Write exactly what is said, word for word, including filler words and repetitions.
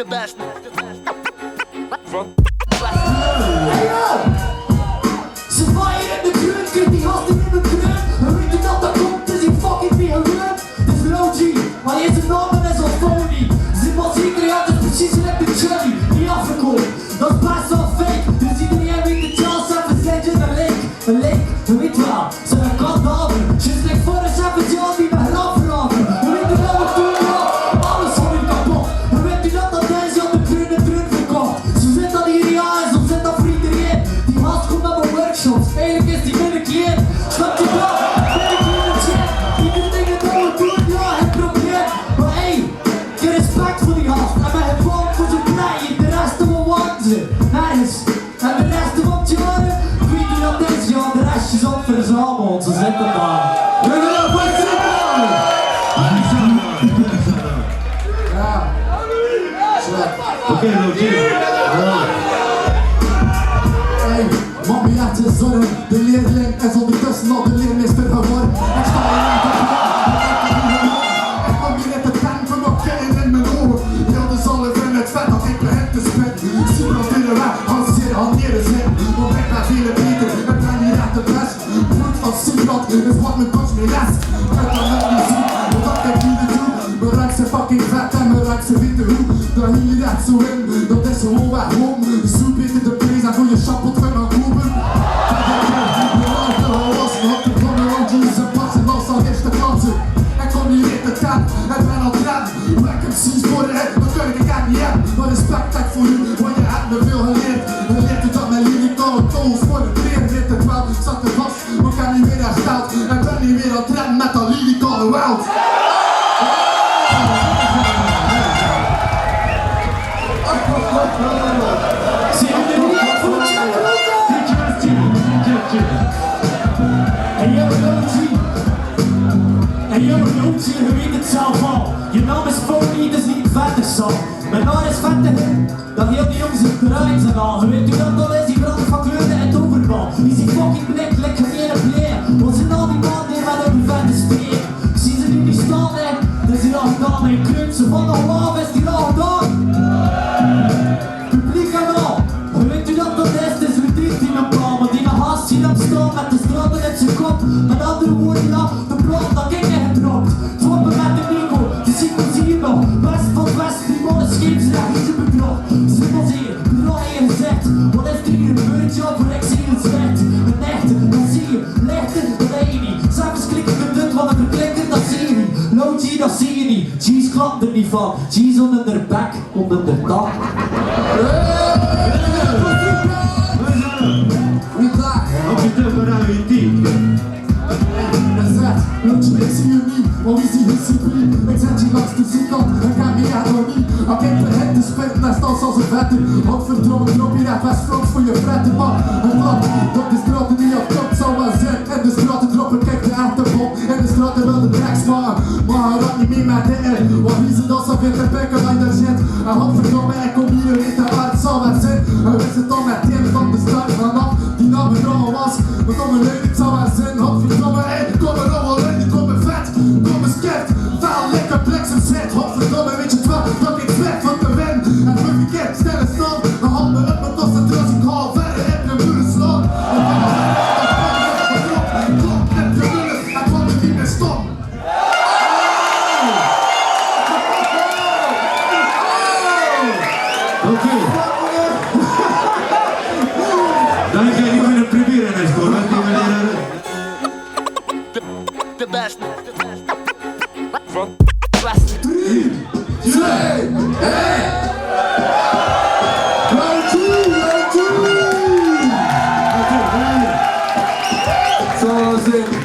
Hey, yo! Ze vaier in de grond, krijg die gast neet in de grond. He weit neet dat dat kump, dus die fucking weer gewoon. Dus Low G, maar is 'n naam en is al phony. Ze was zeker, ja, dat is precies gelijk de Chubby, die afgekomen. Dat is best wel fake, dus iedereen weet de Charles en verzet je de link. He weit waal, ze kan daven. Ze is like voor de Savage, ja, die de graf raven. He weit dat we toen, ja, alles van u kapot. He weit dat dat deze op de trun, de trun verkocht. Ze zit al hier, ja, en ze zit al voor iedereen. Die gast komt naar mijn workshops, eigenlijk is die binnenkleed. Snap je dat? Binnenkleed, shit. Iedereen dat we doen, ja, het probleem. Maar hey, geen respect voor die gast. En bij het volk voor zijn plein, de rest van wachten. Nice. En de rest van het jaar, weet je dat is, ja, de rest is al verzameld. Ze zitten daar. Ja. Oké, Low G. Hey, man, wie laat je zorgen? De leerling is ondertussen al de leermeester geworden. Ik sta hier aan het, ik kom hier net de pen van op in mijn ogen. Ja, de zal even het vet dat ik begin te spitten. Zie wat willen we, als je al neer is, hè. Want ik ben veel beter, ik ben hier echt de best. Bloed van Siprat is wat mijn coach mij les. Ik kan het niet zien, omdat ik hier naartoe. Bereik ze fucking vet en bereik ze witte hoek. Dan hier echt zo in, dat is gewoon waar home. Zo beter de prijs en voor je chapeau terug naar Koben. De laatste was nog de plannen, want die is een pas en als al eerste klas. Ik kom hier in de tent, ik ben al klaar. Waar ik hem zie voor de hek, dan kan ik het echt niet hebben. Maar respect echt voor u, want je hebt me veel geleerd. Geleerd u dat mijn lyrical toes voor de veer. Weet het wel, ik zat er vast, maar ik heb niet meer hersteld. En ben niet meer aan het rennen met dat lyrical geweld. Hey, yo, Low G. Hey, yo, Low G, ge weet het zelf al. Je naam is phony, dus niet vet is al. Mijn naam is vette hip. Dat heel die jongens in terrein zijn al. Ge weet u dat al is, die branden van kleuren en toverbal. Die zien fucking blik, lekker in de pleer. Wat zijn al die mannen die met een vette steer? Ik zie ze nu niet staan, hè. Dat is hier al gedaan, hè. Kleur ze van de half is hier al gedaan. Publiek en al. Ge weet u dat dat is, dus we dienen die een paar. Maar die haast zien hem staan met de straat in zijn kop. Met andere woorden, ja, de plan dat ik heb gedropt. Trappen met de Nico, de ziet plezier nog. Best van best, die mannen scheepsrecht, die ze bedrog. Ze was hier, bedrog in gezegd. Wat is er hier gebeurd? Ja, voor ik zie het slecht. Een echt, dat zie je, licht in de lady. Zelfs klikken gedrukt, wat een verklikker, dat zie je niet. Low G, dat zie je niet. G's klappen er niet van. G's onder de bek, onder de tak. Hey! We zijn er. Op je tip, we zijn er. Exact, Low G, ik zie u niet, want wie zie je subliem? Ik zet je langs de zijkant, ik ga niet aan door niet. Ik heb de hek te spitten, daar staat als een vette. Godverdomme, knop je dat was Frans voor je vette, man. En wat, dat is droog die op kop zou maar zijn. En de straten droppen, kijk de achterbom. En de straten wel de tracks, maar, maar hij raakt niet meer met de R. Want wie ze dan zo weer te bekken aan de zet. En godverdomme, ik kom hier niet te hard, zou maar zijn. Hij wist het al met hem van de start vanaf. Die naam er allemaal was, maar kom een leuk, het zou maar zijn. Godverdomme, hey, kom er allemaal leuk, kom er vet. Kom eens kert, wel lekker plek, ze zet. Godverdomme, weet je het wel, dat ik vet van de wen. En we verkeerd, snelle stand. Dan handen op mijn concentratie, ik haal verder, heb je moeder slaan. En dan klop, klop, heb je moeder, hij kwam er niet meer stom. Oké. Dan ga ik nu in het proberen, hè, scoren. De, de beste. Van. Drie, twee, één. Dank u, dank u. Zoals in